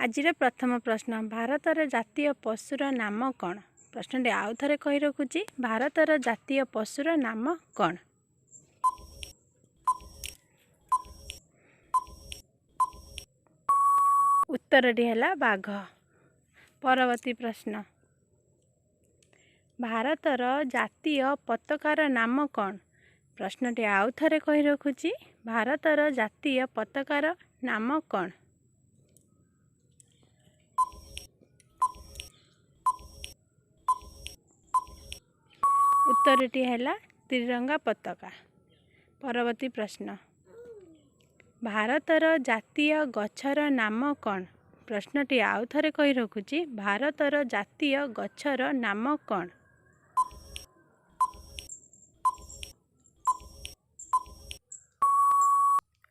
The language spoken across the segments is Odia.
ଆଜିର ପ୍ରଥମ ପ୍ରଶ୍ନ, ଭାରତର ଜାତୀୟ ପଶୁର ନାମ କ'ଣ? ପ୍ରଶ୍ନଟି ଆଉ ଥରେ କହି ରଖୁଛି, ଭାରତର ଜାତୀୟ ପଶୁର ନାମ କ'ଣ? ଉତ୍ତରଟି ହେଲା ବାଘ। ପରବର୍ତ୍ତୀ ପ୍ରଶ୍ନ, ଭାରତର ଜାତୀୟ ପତାକାର ନାମ କ'ଣ? ପ୍ରଶ୍ନଟି ଆଉ ଥରେ କହି ରଖୁଛି, ଭାରତର ଜାତୀୟ ପତାକାର ନାମ କ'ଣ? ଉତ୍ତରଟି ହେଲା ତ୍ରିରଙ୍ଗା ପତାକା। ପରବର୍ତ୍ତୀ ପ୍ରଶ୍ନ, ଭାରତର ଜାତୀୟ ଗଛର ନାମ କ'ଣ? ପ୍ରଶ୍ନଟି ଆଉ ଥରେ କହି ରଖୁଛି, ଭାରତର ଜାତୀୟ ଗଛର ନାମ କ'ଣ?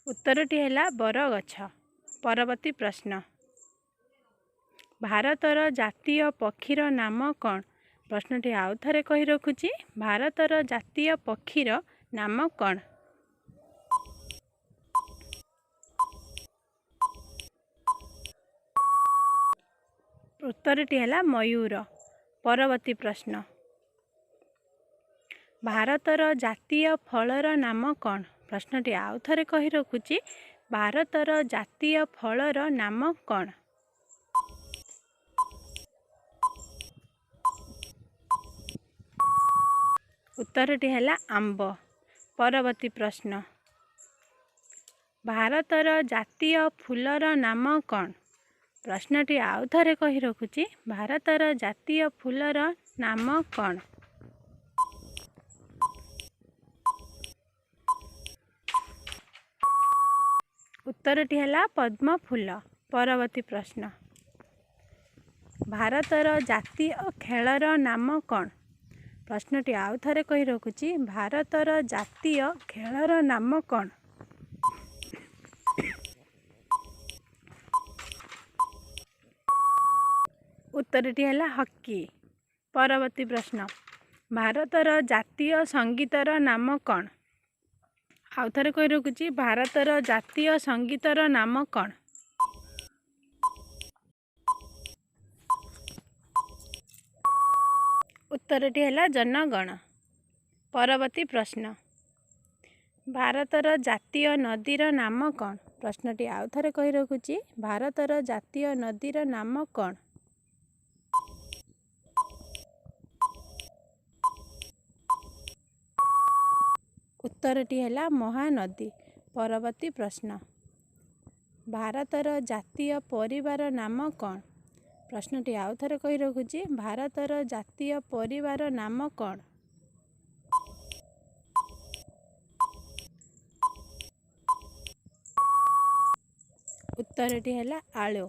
ଉତ୍ତରଟି ହେଲା ବରଗଛ। ପରବର୍ତ୍ତୀ ପ୍ରଶ୍ନ, ଭାରତର ଜାତୀୟ ପକ୍ଷୀର ନାମ କ'ଣ? ପ୍ରଶ୍ନଟି ଆଉ ଥରେ କହି ରଖୁଛି, ଭାରତର ଜାତୀୟ ପକ୍ଷୀର ନାମ କ'ଣ? ଉତ୍ତରଟି ହେଲା ମୟୂର। ପରବର୍ତ୍ତୀ ପ୍ରଶ୍ନ, ଭାରତର ଜାତୀୟ ଫଳର ନାମ କ'ଣ? ପ୍ରଶ୍ନଟି ଆଉ ଥରେ କହି ରଖୁଛି, ଭାରତର ଜାତୀୟ ଫଳର ନାମ କ'ଣ? ଉତ୍ତରଟି ହେଲା ଆମ୍ବ। ପରବର୍ତ୍ତୀ ପ୍ରଶ୍ନ, ଭାରତର ଜାତୀୟ ଫୁଲର ନାମ କ'ଣ? ପ୍ରଶ୍ନଟି ଆଉ ଥରେ କହି ରଖୁଛି, ଭାରତର ଜାତୀୟ ଫୁଲର ନାମ କ'ଣ? ଉତ୍ତରଟି ହେଲା ପଦ୍ମ ଫୁଲ। ପରବର୍ତ୍ତୀ ପ୍ରଶ୍ନ, ଭାରତର ଜାତୀୟ ଖେଳର ନାମ କ'ଣ? ପ୍ରଶ୍ନଟି ଆଉ ଥରେ କହି ରଖୁଛି, ଭାରତର ଜାତୀୟ ଖେଳର ନାମ କ'ଣ? ଉତ୍ତରଟି ହେଲା ହକି। ପରବର୍ତ୍ତୀ ପ୍ରଶ୍ନ, ଭାରତର ଜାତୀୟ ସଙ୍ଗୀତର ନାମ କ'ଣ? ଆଉ ଥରେ କହି ରଖୁଛି, ଭାରତର ଜାତୀୟ ସଙ୍ଗୀତର ନାମ କ'ଣ? ଉତ୍ତରଟି ହେଲା ଜନଗଣ। ପରବର୍ତ୍ତୀ ପ୍ରଶ୍ନ, ଭାରତର ଜାତୀୟ ନଦୀର ନାମ କ'ଣ? ପ୍ରଶ୍ନଟି ଆଉ ଥରେ କହି ରଖୁଛି, ଭାରତର ଜାତୀୟ ନଦୀର ନାମ କ'ଣ? ଉତ୍ତରଟି ହେଲା ମହାନଦୀ। ପରବର୍ତ୍ତୀ ପ୍ରଶ୍ନ, ଭାରତର ଜାତୀୟ ପରିବାର ନାମ କ'ଣ? ପ୍ରଶ୍ନଟି ଆଉ ଥରେ କହି ରଖୁଛି, ଭାରତର ଜାତୀୟ ପରିବାର ନାମ କ'ଣ? ଉତ୍ତରଟି ହେଲା ଆଳୁ।